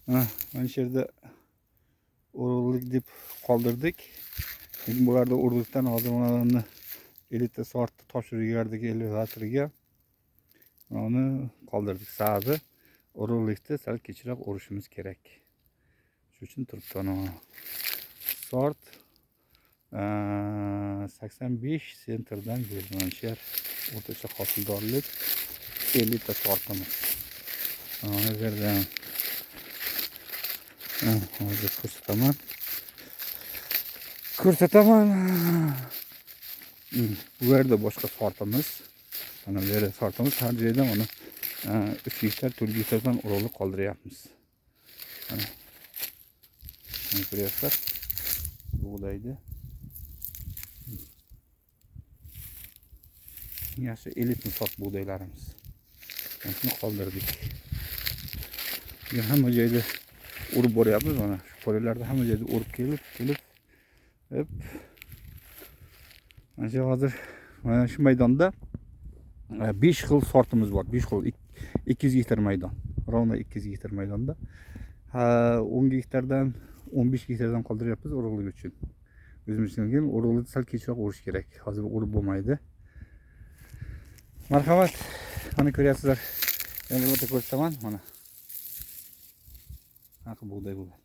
Mana shu yerda urug'lik deb qoldirdik. Lekin bularda urug'likdan hozir ularni elita sortni topshirib yubordik elevatorga. Uni qoldirdik. Sababi urug'likni sal kechroq o'rishimiz kerak. Shuning uchun turibdi ana. Sort 85 sentrdan berdi mana shu yer o'rtacha hosildorlik elita sortimiz. Mana bu yerda ham hozir ko'rsataman. Ko'rsataman. Bu yerda boshqa sortimiz. Mana bu yerda sortimiz, har joyda mana 3 gektar, 4 gektardan urug'lik qoldiryapmiz. Mana. Mana ko'ryapsizlar. Bug'doyni. Yaxshi elitni sort bug'doylarimiz. Mana shuni qoldirdik. Bugun hamma joyda urib boryapmiz mana shu poylarda hamma joyda urib kelib, kelib hop. Mana shu hozir mana shu maydonda 5 xil sortimiz bor. 5 xil 200 gektar maydon. Ровно 200 gektar maydonda. Ha, 10 gektardan 15 gektardan qoldiryapmiz urug'lik uchun. O'zimiz uchun urug'likni sal kechroq o'rish kerak. Hozir urib bo'lmaydi. Marhamat. Mana ko'ryapsizlar. Yana bir marta ko'rsataman mana. Qanaqa bug'doy bo'lgan.